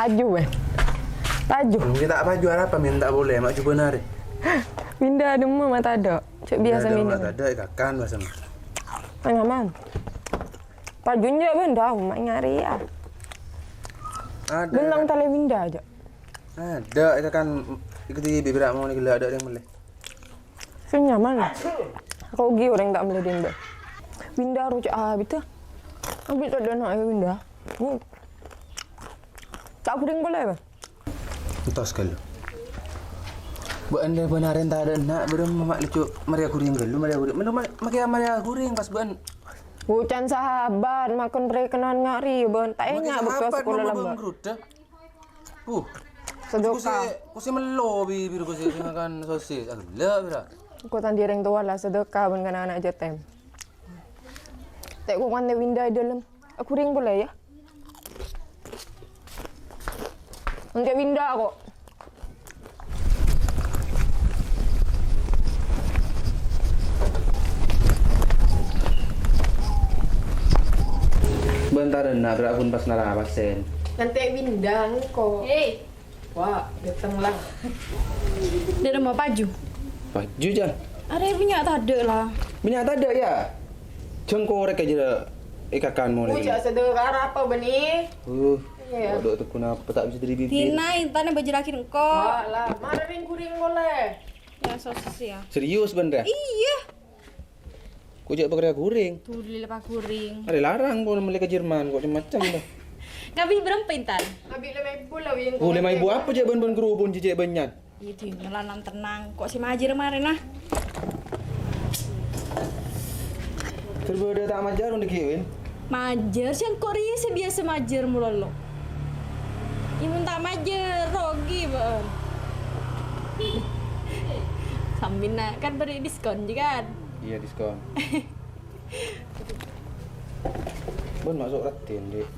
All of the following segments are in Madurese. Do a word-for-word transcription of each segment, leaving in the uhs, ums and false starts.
Paju, weh. Paju. Mungkin ta' paju arapa, mènta polè, ma' jhubâ' narè. Pinda dâmma ma' tadâ'. Cè' biyasa pinda dâmma minum. Ta' tadâ', èkakan bâsana. Nyaman. Paju enjâ' bân dâmma nyarè, ya. Adâ. Bân nang talè pinda ajâ. Adâ, èkakan, èkoti bibirra' mon ghellâ' adâ' rèng mellè. Sè nyaman. Rogi orèng ta' mellè dâmma. Pinda roca' abidhâ. Abit tadâ' na' pinda. Hmm. Ta' ghuring polè, Bang. Entos ghâllu. Bâ'ân lè bân arèn tadâ' na', bârâmma ma' lèco marè ghuring ghâllu, marè ghuring. Mènno ma-, makè marè ghuring pas bâ'ân. Bhucan sahabat, makon parkenna'an ngari, bân. Ta' enga' bâkto sakola lambâ'. Bân groddhâ. Uh. Sedekah. Kosè, kosè mello, bi-, bibir kosè, sè ngakan sosis. Aghellâ', bira. Engko' tang dâri rèng towa la sedekah bân kana' ana' jâtèm. Tè' ko' nganti pinda è dâlem. Aghuring polè, ya. Engko' pinda, ko'. Bân tadâ' na', bira' pon pas nara pasèn. Nganti pinda, engko'. Hei. Wah, dâteng la. Dâ' remma paju? Paju, Jan. Arè minnya' tadâ' la. Minnya' tadâ', ya? Jhâ' korèk ajâ èkakan molè. Uja' sèdhâ arapa bânnè? Uh, iyâ. Waduh, tegghu napa ta' bisa dâri bibir. Dina intana bâjâ lagi engko'. Wah, la, mara rèng-ghuring polè. Ya, sosis ya. Serius, bân, Ra? Iyâ. Ko' jhâ' pakarè ghuring. Dhuli la paghuring. Arè larang ko' mellè ka Jerman, ko' macem-macem, dah. Ngabit bârâmpa, Intan? Ngabit lèma èbu la, Win. Oh, lèma èbu apa jhâ' bân-bân kerubun jhâ' bânnya'? Iyâ, Din, lan tenang. Ko' sè majâr marèna. Ter bâdâ ta' majâr, Win, dâgghi', Win? Majâr, sèngko' rèya sè biyasa majâr malolo. Iyâ, mon ta' majâr, rogi bâ'ân. Sampèna kan bâri' diskon, jâ, kan? Iyâ, diskon. Bân maso' raddhin, Dik.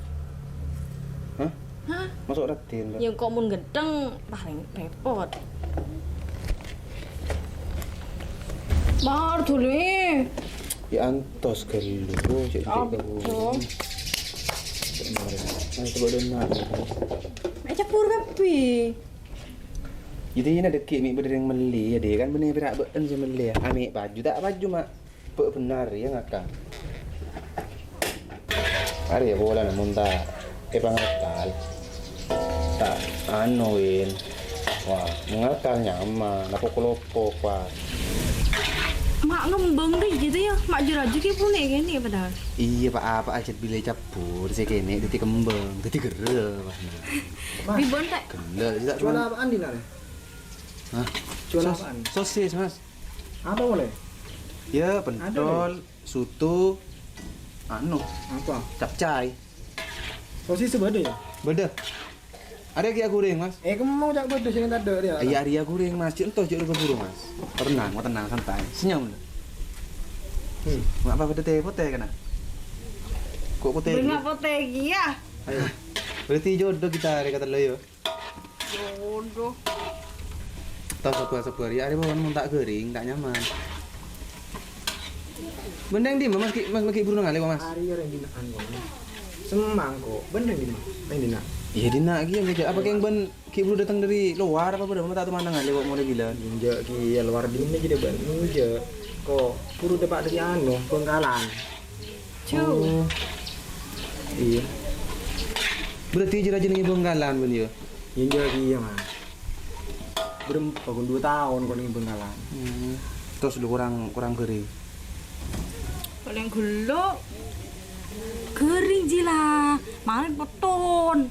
Hah? Hah? Maso' raddhin, Bân? Ya, engko' mon gendheng, paling repot. Mar, dhuli. Ya, antos ghâllu, cè' cè' kaburu. Ayo, coba dong, Nak. Mek campur kabbhi. Jadi, ini dâgghi' mè' bâdâ rèng mellè, ya, Dik. Kan bânnè pèra' bâ'ân sè mellè, ya. Amè' paju, ta' paju, Mak. Bâ' bhender, ya, ngakal. Arè, ya, polana mon ta' èpangakal. Ta', anu, Win. Wah, mon ngakal nyaman, apa kolopok, wah. Ma' ngembang dâ' gitu, ya? Ma' jur-ajur kè punè kènè' padahal. Iyâ, pa-apa ajât bilâ cabbhur, sè kènè' dhâddhi kembang, dhâddhi gerrâ, wah. Mas, ribon, Pak. Ghellâ', ta' jual cuman apaan, Din, arè? Hah? Jual apaan? Sosis, Mas. Apa polè? Ya, pentol, soto, anu, apa? Capcay. Sosis bâdâ, ya? Bâdâ. Arè kèya ghuring, Mas. Eh, kemmo cak bâdâ sini tadâ' ya. Iya, arè kèya ghuring, Mas. Cè' ento cè' ro keburu, Mas. Tenang, mau tenang, santai. Senyum. Hmm. Nggak apa-apa, putih, putih kena. Kok putih? Bunga putih, iya. Ayo. Berarti jodoh kita hari kata lo, yo. Jodoh. Tau sabar-sabar ya, arè bâ'ân mon ta' ghuring, ta' nyaman. Mending di, Mas, ki, Mas, magi buru nang alè kok, Mas. Arè ya rèng dina'an kok. Semang kok, bân rèng dina', rèng dina'. Iya, dina' ki, apa keng bân ki buru dateng dâri lowar apa bâdâ, ma' ta' toman nang alè kok molè bilân. Enjâ' ki ya lowar dinna' ki dâ' bân. Enjâ'. Kok buru dâpa' dâri anu, Bângkalan. Cu. Oh. Iya. Berarti jâ-rajâ neng Bângkalan, bân, ya? Iya, iya, iya, Mas. Berempa, pon dua taon kok neng Bângkalan. Hmm. Terus lu kurang, kurang gering? Paling gelo'. Gering, Ji, la. Malah peton.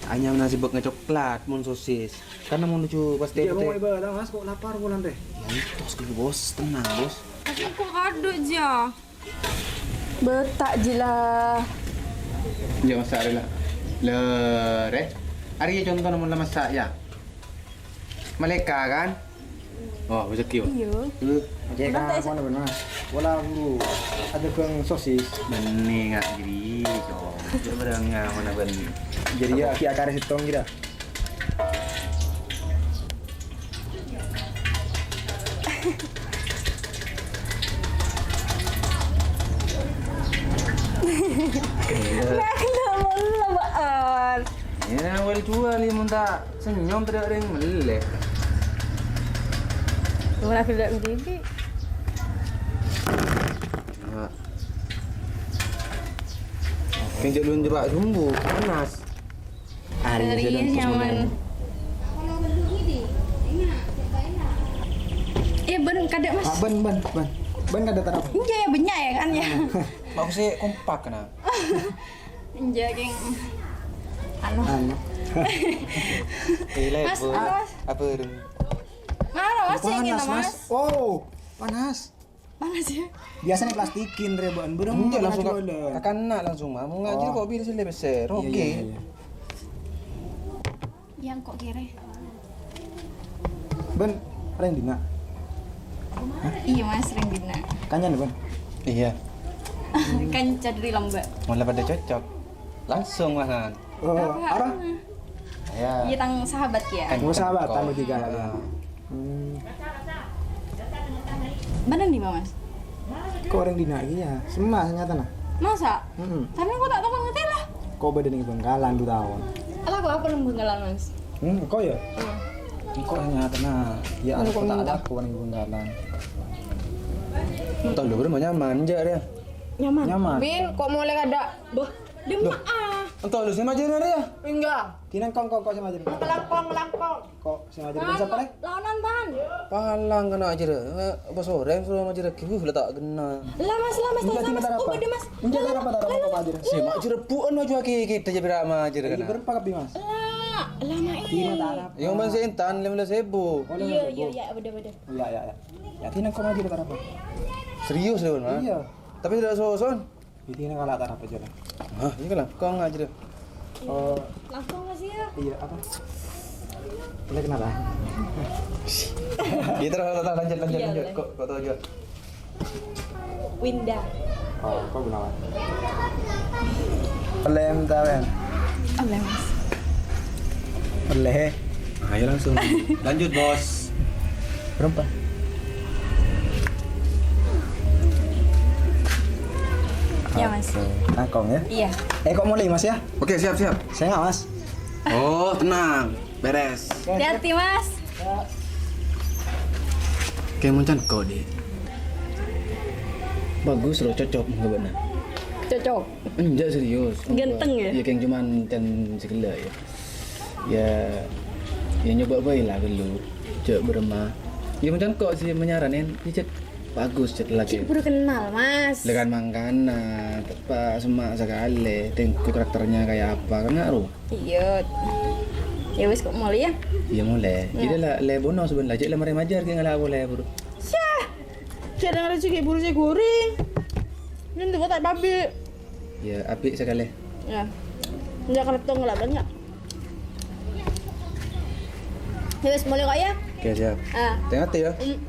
Anyar nasi bek ngecoklat, mon sosis. Karena mon lucu pas teh. Iya, mau ibadah, Mas, kok lapar bulan teh? Ya, terus dulu, Bos. Tenang, Bos. Tapi kok kado, Ja? Betak, Ji, la. Ya, masak, Re, la. Le, Re. Arè contoh mon la masak, ya. Maleka, kan? Oh, rezeki, Pak. Iya. Eh, cek apa, Mas? Wala buru. Ada bang sosis. Bening, ah, jadi, Cok. Cok, barang, ah, mana, Ben? Jadi, ya, ki akar sitong, kira. Nah, kenapa lo, Bang? Yâ, wal juwal, mon ta' senyom, tadâ' orèng mellè. Ora gelak ngendi? Ah. Kèng jhâ' lu jebak sumbu, panas. Ari, serius, nyaman. Eh, bân kadâ', Mas. Ah, bân, bân, bân. Bân kadâ' tarap. Enjâ', yâ, bânnya', yâ, kan, yâ. Maksudnya kompak, nah. Enjâ', geng. Anu. Anu. Mas, Bu. Anu, Mas. Apa, Rung? Mana, Mas, yang panas, ini, Mas. Mas. Wow, panas. Panas, ya? Biasanya plastikin, Re, bân. Bârâmma. Enjâ', langsung ka-, kakana langsung, Mas. Mau ngaji kok bisa lebih ser. Iya, oke. Iya, iya. Yang kok kere? Bân, rèng dinna'? Iya, Mas, rèng dinna'. Kancan, Bân? Iya. Kanca dari lomba. Malah pada cocok. Langsung, Mas. Oh, apa? Ya. Iya, tang sahabat, ya. Kan. Oh, sahabat, tang tiga lagi. Ah. Hmm. Mana nih, Mas? Kok rèng dinna' iki, ya? Sema nyatana. Masa? Mm-mm. Tapi kok tak tau ngerti lah. Kok bâdâ neng Bangkalan dua tahun? Lah, kok apa neng Bangkalan, Mas? Hmm, kok ya? Hmm. Kok nyatana? Ya, aku tak ada aku neng Bangkalan. Tau lho, bro, nyaman, enjâ', ya? Nyaman. Nyaman. Min, kok mulai ada, boh, demak, ah. Entah lu sih majana, ya? Enggak. Dinna' kong, kong, kok sè majâr. Langkong, langkong. Kok sè majâr sapa, Lè? Laonan, Pan. Palang kena aja deh. Eh, apa sore suruh majâr lagi? Wuh, letak kena. Lah, Mas, lah, Mas, enggak, Mas. Mas. Enggak, enggak, enggak, enggak, apa-apa. Si majâr bukan maju lagi kita jadi berapa majâr kena. Berapa kabeh, Mas? Lah, lah, Mas. Dinna' tarap. Yang Mas Intan lima belas ribu. Oh, lima belas ribu. Iya, iya, iya, bener, bener. Iya, iya, iya. Ya, dinna' kok majâr tarap. Serius, Mas? Iya. Tapi tidak soson. Jadi ini kalau tak apa aja lah. Hah, ini kan langkong aja deh. Oh. Langkong masih ya? Iya, apa? Boleh kenalan? Iya, terus, terus, lanjut, lanjut, iya, lanjut. Boleh. Kok, kok tahu aja? Winda. Oh, kok Gunawan? Boleh minta, Wen? Boleh, Mas. Boleh. Ayo langsung. Lanjut, Bos. Berapa? Ya, Mas. Oke. Langkong, ya? Iya. Eh, kok mulai, Mas, ya? Oke, siap, siap. Saya nggak, Mas. Oh, tenang. Beres. Hati-hati, Mas. Kayak moncan kok, Dik. Bagus, lo cocok, nggak benar. Cocok. Enggak, serius. Ganteng, ya? Ya, kayak cuman can segala, ya. Ya, ya nyoba bae lah dulu. Cek berema. Ya, macam kok sih menyaranin, ya, cek bagus, cek lagi. Cek baru kenal, Mas. Dengan mangkana, tepa semak sekali. Tengku karakternya kayak apa, kan ngaruh. Iya. Ya wis, kok mulai ya? Iya, mulai. Ya. Jadi lah, le bono sebenarnya, cek le mari majar, kayak ngalak boleh, bro. Syah! Jarang rezeki buru saya goreng. Ini tuh tak babi. Ya, apik sekali. Ya. Enggak kena tong lah banyak. Ya wis, mulai kok ya? Oke, siap. Ah. Hati-hati ya. Mm.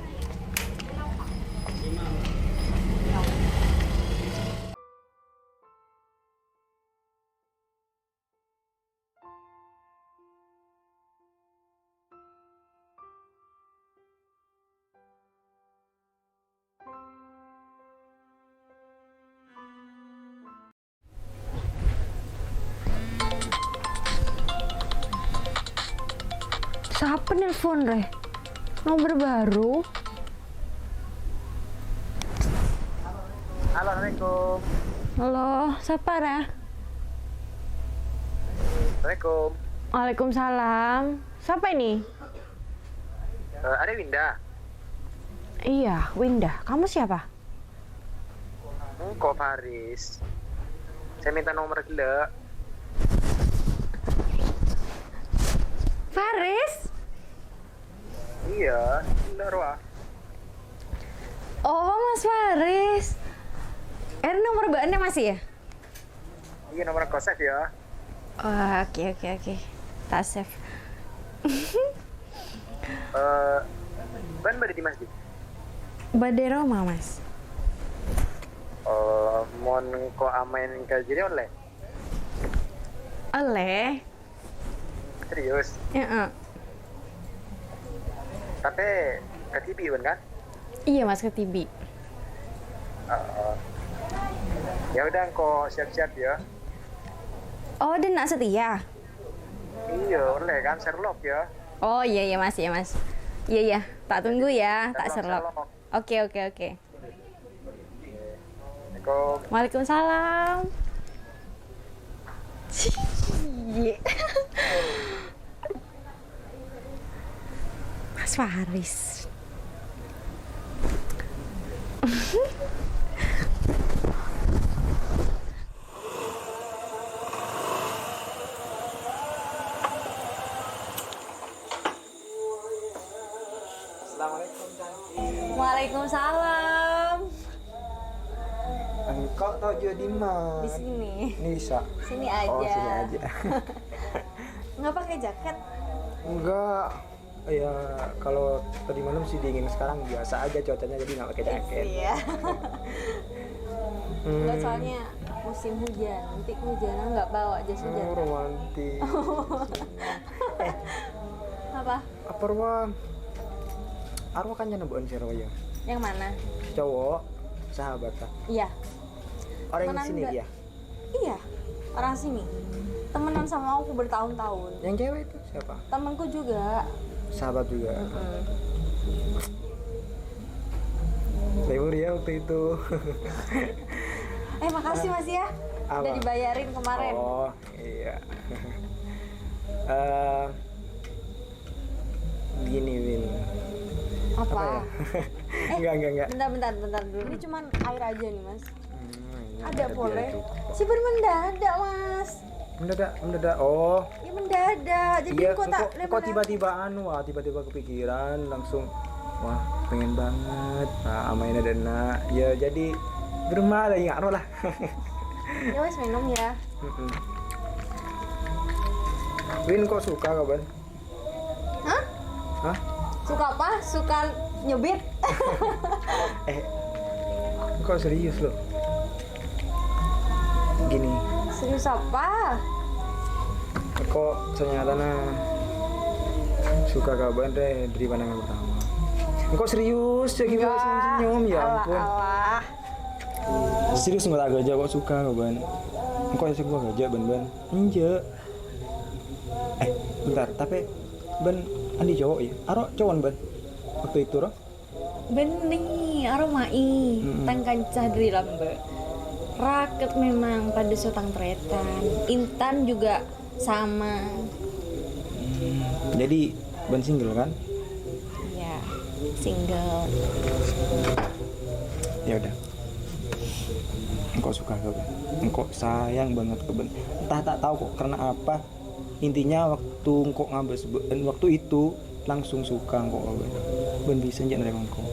Sapa nelpon, Rè? Nomor baru? Halo, assalamualaikum. Halo, sapa, Rè? Assalamualaikum. Waalaikumsalam. Sapa ini? Eh, Arè Winda? Iya, Winda. Kamu siapa? Engko Faris. Saya minta nomor gellâ'. Faris? Iya, gellâ' rowa. Oh, Mas Faris. Ini nomor bâ'na, Mas, ya? Iya, nomor kosek ya. Wah, oke, oke, oke. Tak save. Eh, bân bâdâ di masjid? Bâdâ roma, Mas. Eh, mon engko' amaèn ka jârèya ollè? Ollè. Serius? Heeh. Tapè kadibi' bân kan? Iya, Mas, kadibi'. Heeh. Ya udah, engko' siap-siap ya. Oh, dâ' enna' satèya? Iya, boleh kan, Sherlock ya. Oh, iya, iya, Mas, iya, Mas. Iya, iya, tak tunggu ya, tak Sherlock, Sherlock. Sherlock. Oke, oke, oke. Assalamualaikum. Waalaikumsalam. Cie. Mas Faris. Assalamualaikum, cantik. Waalaikumsalam. Engkau tau jua di mana? Di sini. Ini bisa? Sini aja. Oh, sini aja. Nggak pakai jaket? Enggak. Ya, kalau tadi malam sih dingin, sekarang biasa aja cuacanya, jadi nggak pakai jaket. Iya. Hmm. Enggak, soalnya musim hujan, nanti kehujanan nggak bawa jas hujan. Oh, romantis. Apa? Apa arwah? Arwah kan nyana bukan si arwah ya? Yang mana? Si cowok, sahabat ta? Iya. Orang sini ya? Iya, orang sini. Temenan sama aku bertahun-tahun. Yang cewek itu siapa? Temanku juga. Sahabat juga. Mm-mm. Libur ya waktu itu. Eh, makasih, Mas, ya. Apa? Udah dibayarin kemarin. Oh, iya. Eh, gini, Win. Apa? Apa ya? Eh, enggak, enggak, enggak. Bentar, bentar, bentar dulu. Ini cuman air aja nih, Mas. Hmm, ini ada, ada boleh. Biar cukup. Si Ber mendadak, Mas. Mendadak, mendadak. Oh. Ya, mendadak. Jadi iya, kok tak engko, engko tiba-tiba anu, wah, tiba-tiba kepikiran, langsung, wah, pengen banget. Nah, amain ada nak. Ya, jadi bermain lah, ya, lah. Ya wes, minum ya. Mm-mm. Win, kok suka kapan? Hah? Hah? Suka apa? Suka nyubit? Eh, kok serius lo? Gini. Serius apa? Kok ternyata nah suka kapan deh dari pandangan pertama? Kok serius? Jadi senyum-senyum, ya ampun. Alah. Serius, nggak tak aja kok suka kapan? Kok ya suka aja, Ben, Ben? Enggak. Eh, bentar, tapi Ben andi cowok ya? Aro cowok, Ben? Waktu itu, ro? Ben ni, aro ma'i, mm-mm, tang kanca dari lamba. Raket memang pada sotang tretan. Intan juga sama. Hmm, jadi Ben single kan? Iya, single. Ya udah. Engkau suka ke Ben. Engkau sayang banget ke Ben. Entah tak tahu kok karena apa. Intinya waktu engkau ngabas Ben, waktu itu langsung suka engkau ke Ben. Ben bisa nggak nerima engkau?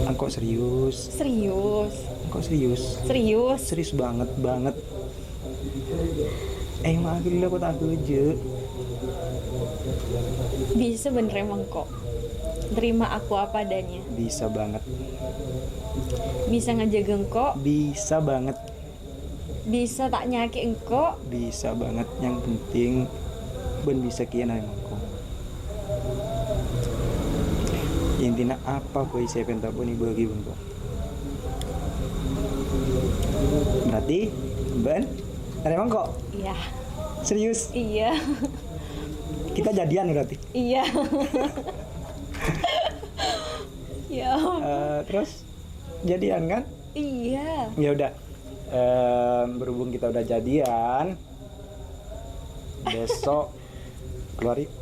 Engkau serius? Serius. Engkau serius? Serius. Serius banget, banget. Eh, maaf, gila, kok tak kerja? Bisa bener emang kok. Terima aku apa adanya. Bisa banget. Bisa ngejaga engkau. Bisa banget. Bisa tak nyakit engkau. Bisa banget. Yang penting, ben bisa kian emang kok. Intinya apa, boy, saya pengen tak pun ibu lagi, Ben, kok. Berarti, Ben, ada emang kok? Iya. Serius? Iya. Kita jadian berarti? Iya. Ya ampun. Eh, terus jadian kan? Iya. Ya udah. Eh, berhubung kita udah jadian, besok keluar yuk.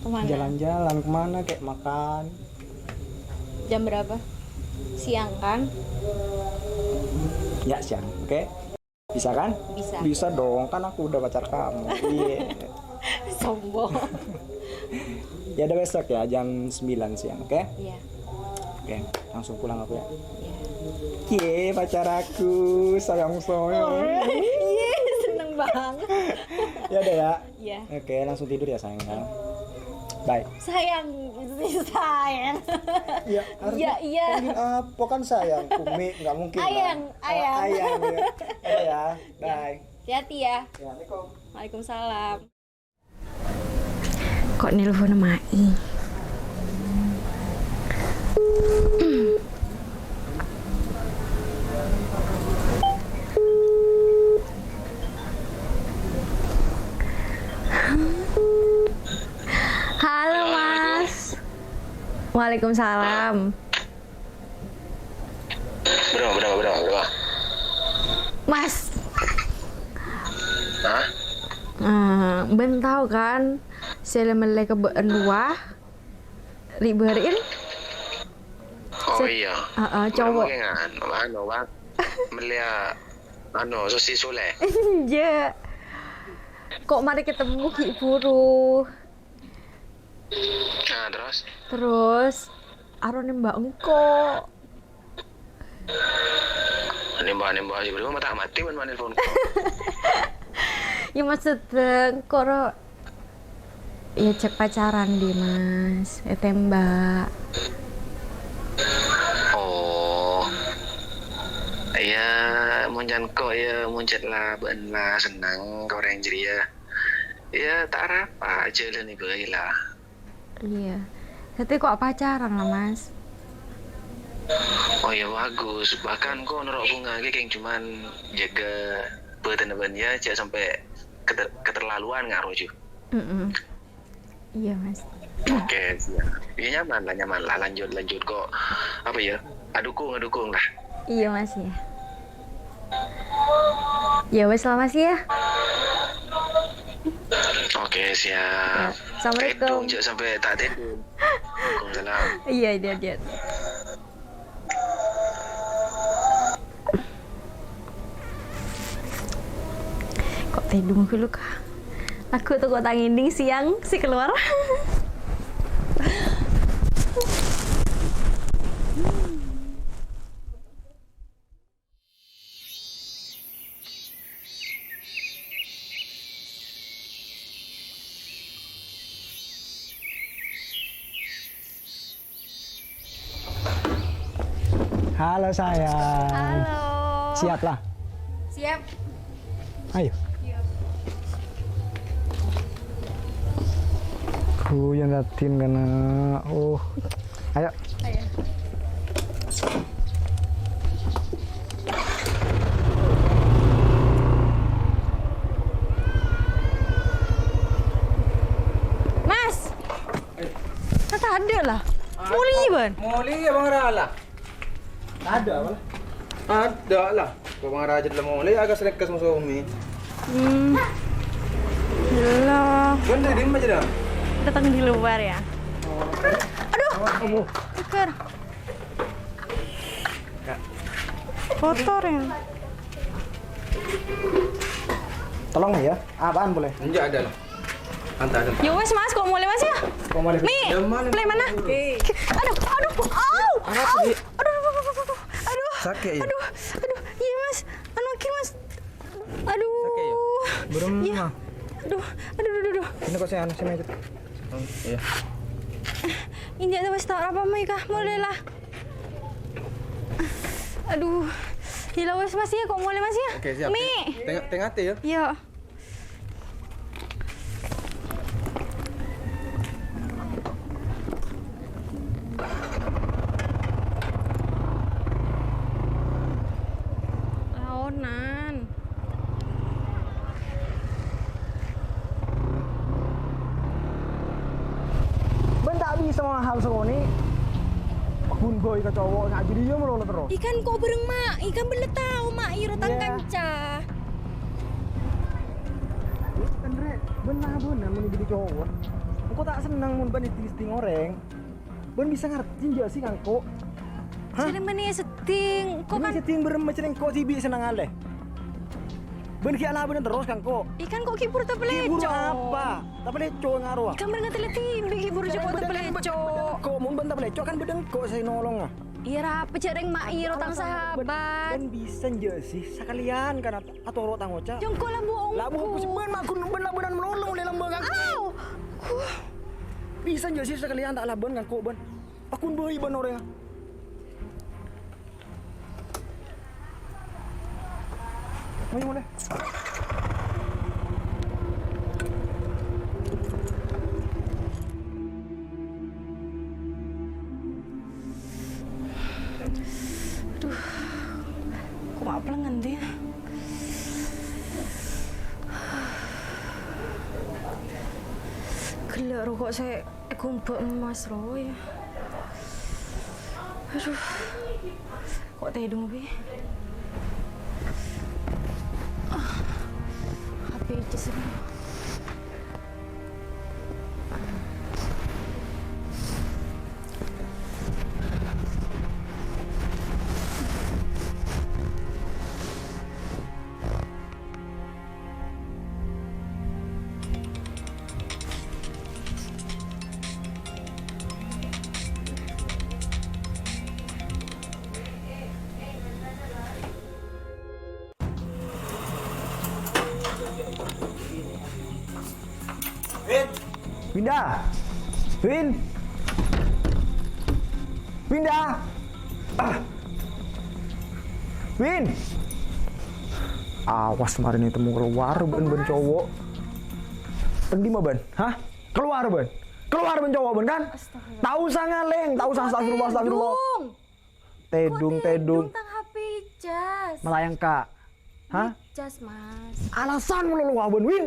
Kemana? Jalan-jalan kemana, kayak makan. Jam berapa? Siang kan? Ya, siang, oke? Bisa kan? Bisa. Bisa dong, kan aku udah pacar kamu. Iya. Sombong. Ya udah, besok ya, jam sembilan siang, oke? Iya. Oke, langsung pulang aku ya. Iya. Cie, pacar aku, sayang, sayang. Oh, iya, seneng banget. Ya udah ya. Iya. Oke, langsung tidur ya, sayang, ya. Bye. Sayang, sayang. Ya, harusnya iya, iya, panggil apa kan, sayang? Kumi, nggak mungkin, kan? Ayang, oh, ayang. Ayang, ya. Udah ya. Iya. Bye. Hati-hati ya. Ya, assalamualaikum. Waalaikumsalam. Kok nelpon Ma'i? Waalaikumsalam. Bârâmma, bârâmma, bârâmma, bârâmma? Mas. Hah? Ah, bân tao kan, sè la mellè ka bâ'en rowa, ri'-bâri'en. Oh, iyâ. Heeh, cowok. Bârâmma kèngan, anu, Bang. Mellèya, anu, sosis Sule. Enjâ'. Kok marè katemmo ghi' buru. Nah, terus? Terus, aro nembak engko'. Nembak-nembak aja, belum mata mati, man, man, nelpon. Ya, maksudnya, engko' ro, ya, cek pacaran, di, Mas. Ya, tembak. Oh. Iyâ, mon can kok, ya, mon can la, bâ'en la senneng ka orèng jârèya. Iyâ, ta' arapa, jhâlâni bhâi la. Iyâ. Dhâddhi kok pacaran la, Mas? Oh, iyâ, bagus. Bahkan kok noro' Bunga ghi' kèng cuman jâgâ bhâdhânna bân iyâ, jhâ' sampè' keter-, keterlaluan nga' roju. Mm-mm. Iyâ, Mas. Oke, siap. Iyâ, nyaman la, nyaman la. Lanjut, lanjut kok. Apa ya? Adukung, adukung la. Iyâ, Mas, ya. Ya wes la, Mas, ya. Oke, siap. Ya. Assalamualaikum. Tèdung, jhâ' sampè' ta' tèdung. Waalaikumsalam. Iyâ, iyâ, iyâ. Kok tèdung ghâllu, Kak? Lagu toko tanginding siang sè kalowar. Halo, sayang. Halo. Siap la? Siap. Ayo. Iya. Guyon raddhin kana. Oh. Ayo. Ayo. Mas. Mas, ada la. Molè, bân. Molè, Bang Rala. Ada apa la? Ada la. Kok Bang Raja dalam molè, agak selekkas masuk umi. Hmm. Lah. Kan tadi dia aja dah. Datang di luar ya. Oh. Aduh. Aduh. Tikar. Kak. Kotor ya. Tolong ya. Apaan boleh? Enggak ada la. Anta, anta. Ya wes, Mas, kok molè, Mas, ya? Kok molè? Mi, ya, mana? Play mana? Oke. Aduh, aduh, au, au. Aduh, aduh, aduh, aduh, aduh. Sakit, ya? Aduh, aduh, iya, Mas. Anu, lagi, Mas. Aduh. Sakit, ya? Belum, iya. Ma. Aduh, aduh, aduh, aduh. Ini kok saya anu, sini aja. Oh, iya. Injak, wes, tak apa, Mi, kah? Molè la. Aduh. Gila, wes, Mas, ya, kok molè, Mas, ya? Oke, siap. Mi. Tengok, tengok hati, ya. Iya. Laonan. Bân ta' bisa maham sakonè'. Ghun bhâi ka cowok, nga' jârèya malolo terros. Ikan kok bhâreng, Ma'? Ikan bellâ tao, Ma', iyâ ro tang kanca. Kan, Rè, bân la bân mon jadi cowok. Engko' ta' senneng mon bân èding-èding orèng. Bân bisa ngartè jâ' sè ka engko'. Hah? Jârèya bânnè sèding, kok bânnè kan sèding bârâmma jârèya engko' dhibi' sè nangaleè. Bân ghi' alabâna terros ka engko'. Ikan kok ghibur ta' pèlèco'? Ghibur apa? Ta' pèlèco' nga' rowa. Ikan bârâmma ta' pèlèco', ghibur jâ' kok ta' pèlèco'. Mon bân ta' pèlèco' kan bâdâ engko' sè nolonga. Iyâ, ra apa jâ' rèng ma' iyâ ro tang sahabat. Bân bisa jâ' sè sakalèyan kan atoro' tang oca'. Jâ' engko' la bu-, la bu-, bân ma' ghun bân la bân malolo molè lambâ' kan. Au! Huh. Bisa jâ' sè sakalèyan ta' labân kan engko' bân. Paghun bhâi bân orèngnga. Ayo, molè. Aduh, kok ma' plèngngen, yâ? Ghellâ' roko' sè èkombâ' emmas rowa, yâ. Aduh, kok tèdung, Bi? Ah, H P aja sih. Win! Winda! Win! Winda! Ah! Win! Awas marèna tèmmo kalowar bân, bân cowo'. Tèng dimma bân? Hah? Kalowar bân. Kalowar bân cowo' bân kan? Astagfirullah. Ta' osa ngalèng, ta' osa astagfirullah, astagfirullah. Tèdung. Tèdung, kok tèdung, tèdung. Tang H P cas. Malayang, Kak. Hah? Cas, Mas. Alasan malolo bân, Win.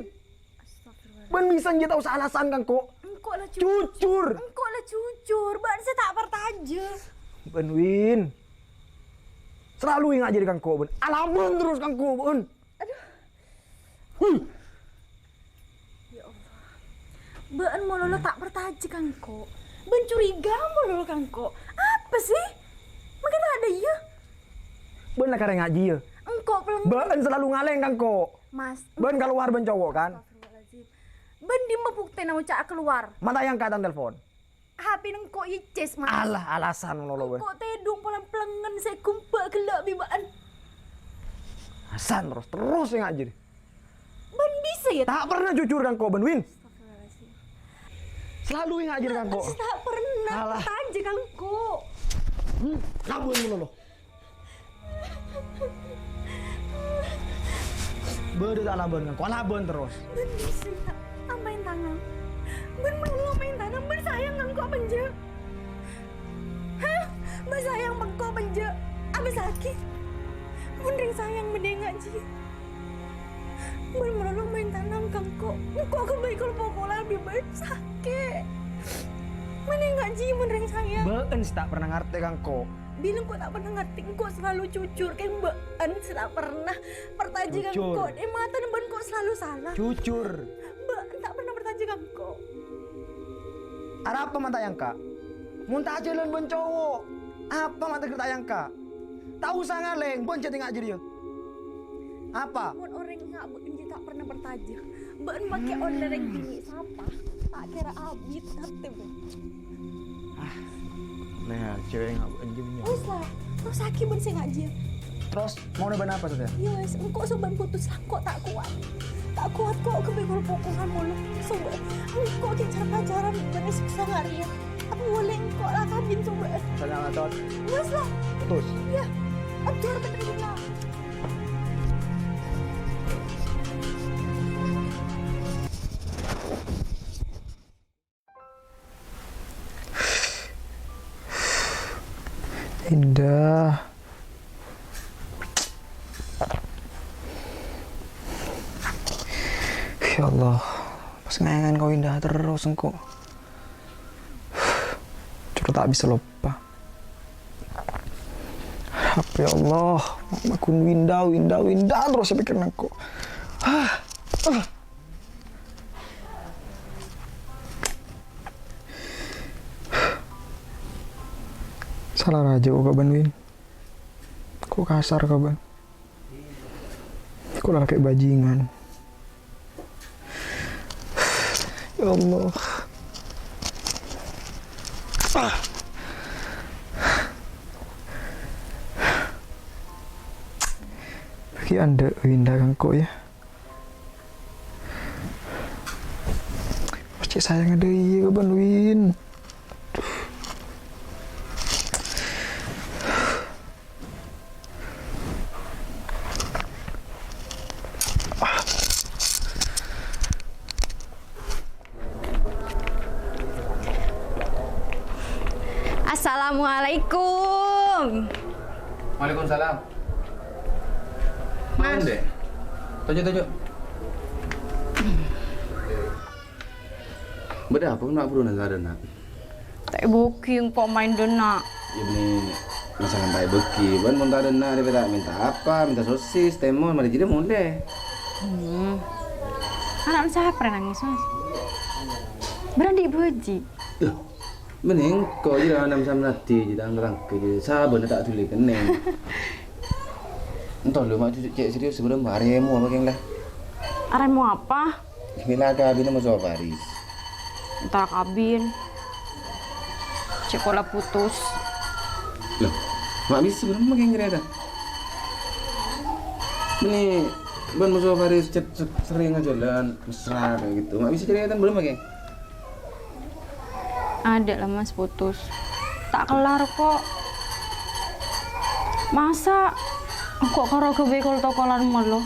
Astagfirullah. Bân bisa jiyâ ta' osa alasan ka engko'. Engko' la jujur. Jujur. Engko' la jujur. Bân sè ta' parcajâ. Bân, Win. Salalu ènga' jârèya ka engko', bân. Alabân terros ka engko', bân. Aduh. Huh. Ya Allah. Bâ'ân malolo ta' parcajâ ka engko'. Bân curiga malolo ka engko'. Apa sih? Mangkèn tadâ' iyâ. Bân la karè ngajhi yâ. Engko' peleng. Bâ'ân salalu ngalèng ka engko'. Mas. Bân kalowar bân cowo' kan? Astagfirullahaladzim. Bân dimma buktèna oca'a kalowar? Mata yang ka tang telepon. H P engko' ècès, Mas. Alah, alasan ngono lo, wè. Engko' tèdung polana pelengngen sè ghumbâ' ghellâ' bi' bâ'ân. Alasan terros, terros sè ngajhâr. Bân bisa, yâ? Ta' pernah jujur ka engko', bân, Win. Astagfirullahaladzim. Salalu ngajhâr ka engko'. Ta' pernah. Alah. Parcajâ ka engko'. Hmm, labân ngono lo. Bâdâ ta' alabân, engko' alabân terros. Bân bisa ta' maèn tanang? Bân malolo maèn tanang, bân sayang ka engko' apa enjâ'? Hah? Bân sayang ka engko' apa enjâ'? Apa sakè'? Mon rèng sayang mending ngajhâr. Bân malolo maèn tanang ka engko'. Engko' ghâbây kol-pokolan bi' bân sakè'. Mending ngajhâr mon rèng sayang. Bâ'ân sè ta' pernah ngartè ka engko'. Bilâ engko' ta' pernah ngartè, engko' salalu jujur, kèng bâ'ân sè ta' pernah parcajâ ka engko'. Jujur. È matana bâ'ân engko' salalu sala. Jujur. Bâ'ân ta' pernah parcajâ ka engko'. Arapa ma' ta' èyangka'? Mon ta' ajhâlân bân cowo', apa ma' ta' èyangka'? Ta' osa ngalèng, bân jhâ' tènga' jârèya. Apa? Mon orèng ènga' bâ'ân jiyâ ta' pernah parcajâ. Bâ'ân makè ollè rèng binè' sapa? Ta' kèra abit ngartè bâ'ân. Ah, nèka cewek ènga' bâ'ân jiyâ. Wis la, terros sakè' bân sè ngajhâr. Terros, mauna bân apa, Satya? Ya wis, engko' sobâ putus la, engko' ta' kowat. Ta' kowat kok ghâbây kol-pokolan malolo. Sobâ, engko' ghi' car-pacaran bân èsiksa ngajhâr. Apa boleh engko' la kabin sobâ? Satya, ngatot. Wis la. Putus? Iya. Aduh, bener-bener. Indah. Ya Allah, pas ngayangan kau Indah terros engko'. Curu ta' bisa loppa. Apa ya Allah, magun Winda, Winda, Winda terros è pikiran engko'. Ah. Ah. Sala rajâ ka bân, Win. Kok kasar ka bân. Kok la lakè' bajingan. Ya Allah. Ah. Bâgi andâ' Winda ka engko' ya. Cè' sayang adâ' iyâ ka bân, Win. Assalamualaikum. Waalaikumsalam. Mas. Ande. Toju', toju'. Bâdâ apa, Nak, buru nangka dâ', Nak? Ta' èbâgi engko' maèn dâ', Nak. Iyâ, bânnè masalah ta' èbâghi. Bân mon ta' dâ'enna' arè ta' mènta apa, mènta sosis, tèmon, marè jârèya molè. Hmm. Ana' sapa rè nangès, Mas? Berandi bâji'. Loh, mending ko' jârèya nam-, sam nadhi, jâ' tang-, tangke, jâ' sabâna ta' dhuli kennèng. Ento lho, ma' cè' serius, sebelum arèmo apa, Keng, lah? Arèmo apa? Mèla kabin ama Sofaris. Entar kabin. Cè' kola putus. Loh, ma' bisa bârâmma kèng carèta? Bânnè bân ama Sofaris cè'-, cè'-, sering ajhâlân, mesra kayak gitu. Ma' bisa carèta bârâmma kèng? Adâ' lah, Mas, putus. Ta' kellar kok. Masa engko' karo ghâbây kol-tokolan malolo?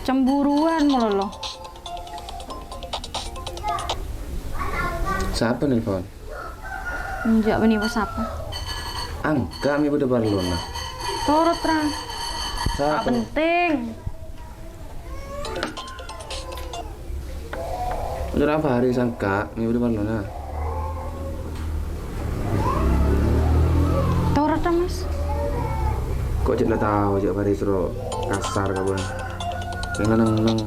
Cemburuan malolo. Sapa nelpon? Enjâ', bânnè sapa? Angka, mè' bâdâ parlona. Torot, Ra. Sapa? Ta' penting. Oca' Faris angka, mè' bâdâ parlona. Torot, Ra, Mas. Ko' cè' la tao, cè' Faris ro kasar kabân. Sè neng-neng.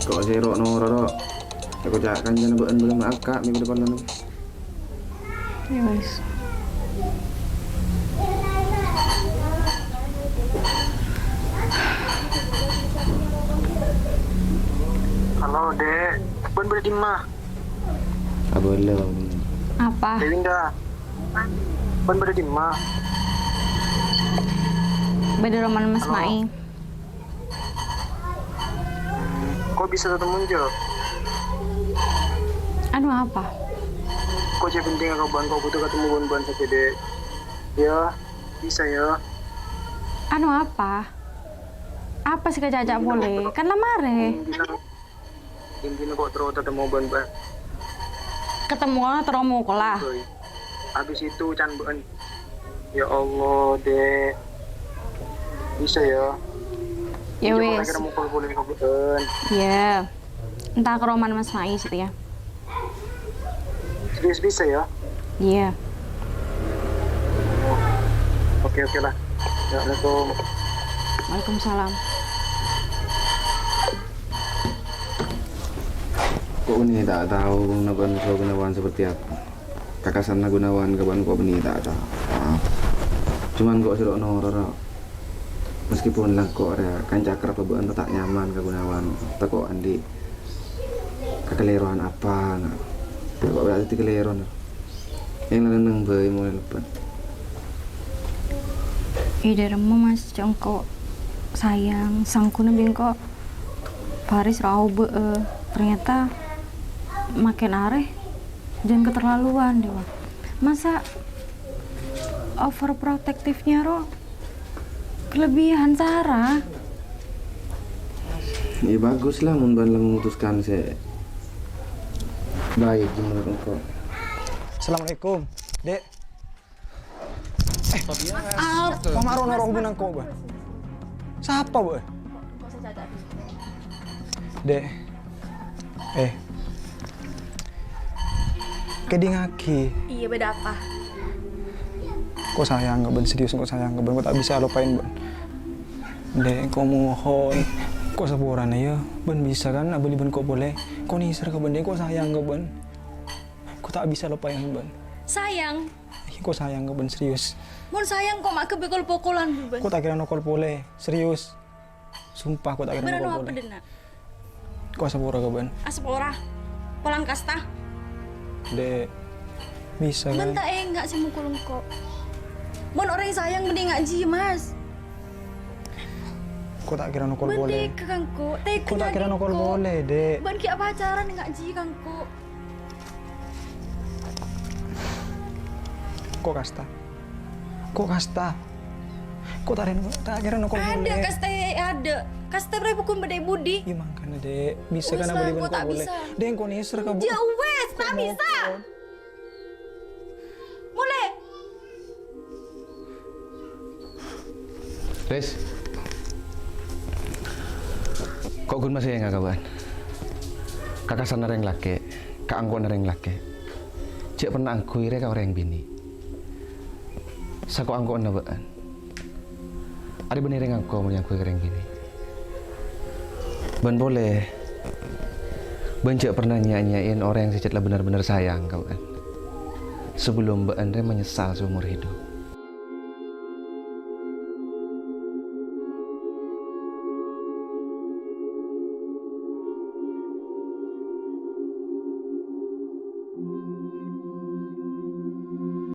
Ko' sè ro noro, ro. Ko' ca' kancana bâ'ân bâlâmma angka, mè' bâdâ parlona. Ya wes. Halo, Dek. Bân bâdâ dimma? Abâlâ. Apa? Dek Winda. Bân bâdâ dimma? Bâdâ roman Mas Halo. Mai. Ko' bisa tatemmon, Jo? Anu apa? Ko' jhâ' penting ka bân, ko' butuh katemmo bân-bân saja, Dek. Ya, bisa, ya. Anu apa? Apa sih kacaca Intinya boleh? Kan lamare. Intinya, intinya ko' terro tatemmo bân-bân. Ketemu terro mokola. Sorry. Habis itu can bâ'ân. Ya Allah, Dek. Bisa ya? Ya Coba wis. Kira mukul boleh ka bâ'ân. Iya. Entah ke roman Mas Faiz itu ya. Serius bisa ya? Iya. Oke, oke lah. Assalamualaikum. Waalaikumsalam. Ko' bânnè ta' tao napa Gunawan seperti apa. Kakasanna Gunawan ka bâ'ân ko' bânnè ta' tao. Cuman ko' sèro noro, ro. Meskipun la ko' rèya kanca akrab bâ'ân ta' nyaman ka Gunawan, tako' andi' kakalèrowan apa, na. Tako' berarti kalèro, na. Yang lanang bhâi molaè lebbhât. Iyâ, dâremma, Mas, ca'na engko' sayang, sangkuna bi' engko' Faris ra aobâ'â. Ternyata makin arè jhân keterlaluan, deh, wah. Masa overprotective-nya ro kelebihan, Sarah? Ya, bagus lah, mun bâ'ân la memutuskan sè baik menurut engko'. Assalamualaikum, Dek. Eh, apa ma' ro noro' hubungan ko', bâ'ân? Sapa, bâ'ân? Dek. Eh. Kèdingngaghi. Iyâ, bâdâ apa? Ko' sayang ka bâ'ân, serius, ko' sayang ka bâ'ân, ko' ta' bisa lopain bâ'ân. Dek, ko' mohon. Ko' saporana, yâ. Bâ'ân bisa, kan, abâli bâ'ân ko' polè. Ko' nèser ka bâ'ân, Dek, ko' sayang ka bâ'ân. Ko' ta' bisa lopain bâ'ân. Sayang? Ko' sayang ka bâ'ân, serius. Mon sayang, ko' ma' ghâbây kol-pokolan, bâ'ân. Ko' ta' kèra nokol polè, serius. Sumpah, ko' ta' kèra Bârâ nokol no apa polè. Dâ'enna'? Ko' asapora ka bâ'ân. Asapora? Polana kasta? Dek, bisa, Bâ'ân kan? Ta' enga' sè mokol engko'. Mon orèng sayang, mending enga' jiyâ, Mas. Ko' ta' kèra nokol Bâ'ân polè. Tega ka engko', tega Ko' ta' kèra nokol polè, Dek. Bâ'ân ghi' apacaran enga' jiyâ ka engko'. Ko' kasta. Ko' kasta. Ko' ta' rèn-, ta' kèra nokol polè. Adâ' kasta, adâ'. Kasta bhârâmma ghun bâdâ è budi. Iyâ, mangkana, Dek. Bisa kan abâli bâ'ân ko' polè. Wes lah, engko' ta' bisa. Dek, engko' nèser ka bâ'ân. Jâ' wes, ta' bisa. Molè. Riz. Ko' ghun masè enga' ka bâ'ân? Ka kasarna rèng lakè', ka angko'na rèng lakè'. Jhâ' pernah angghuy rè ka orèng binè'. Sako-angko'na bâ'ân. Arè bânnè rèng angko' mon èangghuy ka rèng binè'. Bân polè, bân jhâ' pernah nya-nya'in orèng sè cè' la bhender-bhender sayang ka bâ'ân. Sabellumma bâ'ân rè manyessal seumur hidup.